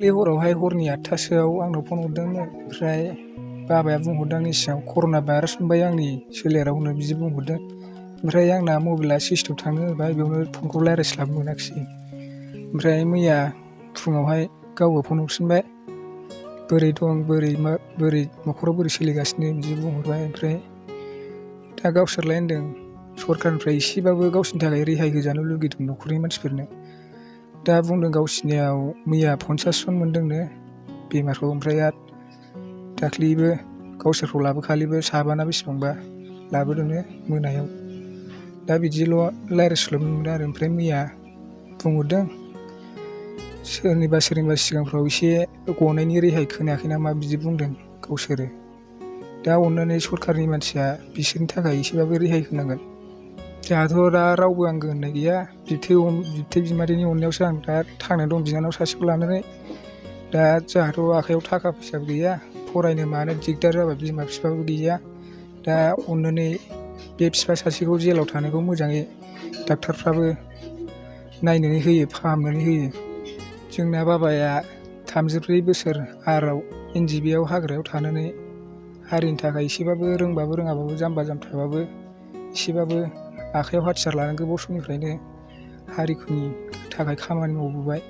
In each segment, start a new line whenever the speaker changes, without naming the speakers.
दाख्लि हरावहाय हरनि 8टासोआव आंनाव फन हरदोंमोन। ओमफ्राय बाबाया बुंहरदों आंनि सिगाङाव कर'ना भाइरास मोनबाय आंनि सोलेरावनो बिदि बुंहरदों। ओमफ्राय आंना मबाइला सुइस अफ थांनो होबाय, बेयावनो फनखौ रायज्लायस्लाबनो मोनाखिसै। ओमफ्राय मैया फुङावहाय गावबो फन हरफिनबाय, बोरै दं, बोरै न'खराव बोरै सोलिगासिनो बिदि बुंहरबाय। ओमफ्राय दा गावसोरलाय होनदों सरखारनिफ्राय एसेबाबो गावसोरनि थाखाय रेहाय होजानो लुगैदों न'खरनि मानसिफोरनो। दा बुंदों गावसिनियाव मैया 50 जन मोनदोंनो बेमारखौ। ओमफ्राय आरो दाख्लैबो गावसोरखौ लाबोखालिबो साबाना बेसेबांबा लाबोदोंनो मोनायाव। दा बिदिल' रायज्लायस्लाबनो मोनदों आरो। ओमफ्राय मैया बुंहरदों सोरनिबा सिगांफ्राव एसे गनायनि रेहाय खोनायाखै नामा बिदि बुंदों गावसोरो। दा अननानै सरखारनि मानसिया बिसोरनि थाखाय एसेबाबो रेहाय होनांगोन। जोंहाथ' दा रावबो आंगो होननाय गैया, बिबथै बिमादैनि अननायावसो आं दा थांनानै दं बिनानाव सासेखौ लानानै। दा जोंहाथ' आखाइयाव थाखा फैसाबो गैया, फरायनो मानो दिगदार जाबाय, बिमा बिफाबो गैया। दा अननानै बे बिफा सासेखौ जेलाव थानायखौ मोजाङै डाक्टारफ्राबो नायनानै होयो, फाहामनानै होयो। जोंना बाबाया 34 बोसोर आराव NJBआव हाग्रायाव थानानै हारिनि थाखाय एसेबाबो रोंबाबो रोङाबाबो जाम्बा जाम्थाबाबो एसेबाबो आखाइयाव हाथियार लानानै गोबाव समनिफ्रायनो हारिनि थाखाय खामानि मावबोबाय।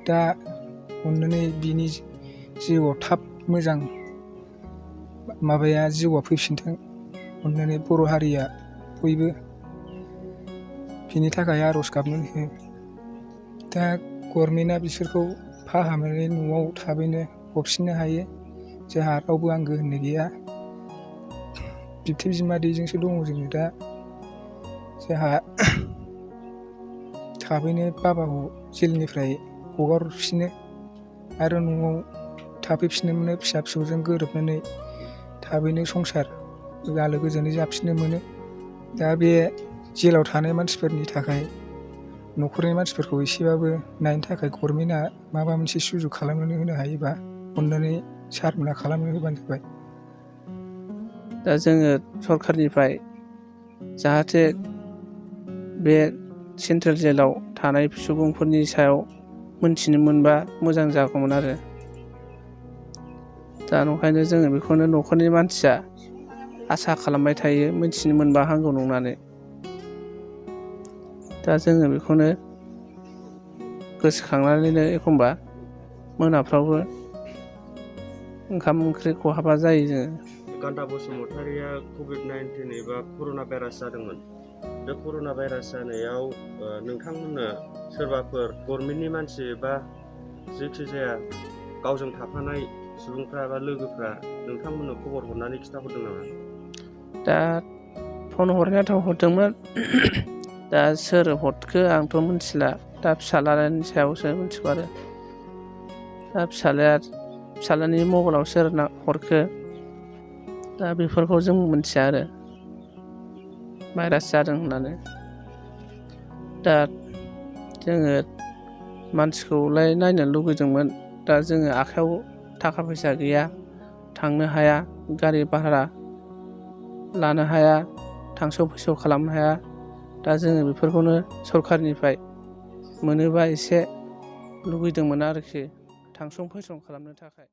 दा अननानै बिनि जिउआव थाब मोजां जिउआ फैफिनथों। अननानै बर' हारिया बयबो बिनि थाखाय आर'ज गाबनानै हो। दा गभर्नमेन्टआ बिसोरखौ फाहामनानै न'आव थाबैनो हरफिननो हायो। जोंहा रावबो आंगो होननाय गैया, बिबथै बिमादैजोंसो दङ जोङो। दा जोंहा थाबैनो बाबाखौ जेलनिफ्राय हगार हरफिनो आरो न'आव थाफैफिननो मोनो, फिसा फिसौजों गोरोबनानै थाबैनो संसार आलो गोजोनै जाफिननो मोनो। दा बे जेलाव थानाय मानसिफोरनि थाखाय न'खरनि मानसिफोरखौ एसेबाबो नायनो थाखाय गभर्नमेन्टआ माबा मोनसे सुजुग खालामनानै होनो हायोबा अननानै सारमोना खालामनानै होबानो जाबाय।
दा जोङो सरखारनिफ्राय जाहाथे बे सेन्ट्रेल जेलाव थानाय सुबुंफोरनि सायाव मोनथिनो मोनबा मोजां जागौमोन आरो। दा ओंखायनो जोङो बेखौनो न'खरनि मानसिया आसा खालामबाय थायो, मोनथिनो मोनबा हामगौ नंनानै। दा जोङो बेखौनो गोसोखांनानैनो एखमबा मोनाफ्रावबो ओंखाम ओंख्रि खहाबा जायो जोङो।
गान्दा बसुमतारिया कभिड-19 एबा कर'ना भाइरास जादोंमोन। बे कर'ना भाइरास जानायाव नोंथांमोननो सोरबाफोर गभर्नमेन्टनि मानसि एबा जेखि जाया गावजों थाफानाय सुबुंफ्रा बा लोगोफ्रा नोंथांमोननो खबर हरनानै खिन्थाहरदों नामा?
दा फन हरनायाथ' हरदोंमोन, दा सोर हरखो आंथ' मिथिला। दा फिसाज्लानि सायावसो मिथिगौ आरो। दा फिसाज्लानि मबाइलाव सोर हरखो दा बेफोरखौ जों मिथिया आरो भाइरास जादों होननानै। दा जोङो मानसिखौलाय नायनो लुगैदोंमोन, दा जोङो आखाइयाव थाखा फैसा गैया, थांनो हाया, गारि भारा लानो हाया, थांसौ फैसौ खालामनो हाया। दा जोङो बेफोरखौनो सरखारनिफ्राय मोनोबा एसे लुगैदोंमोन आरोखि, थांसन फैसन खालामनो थाखाय।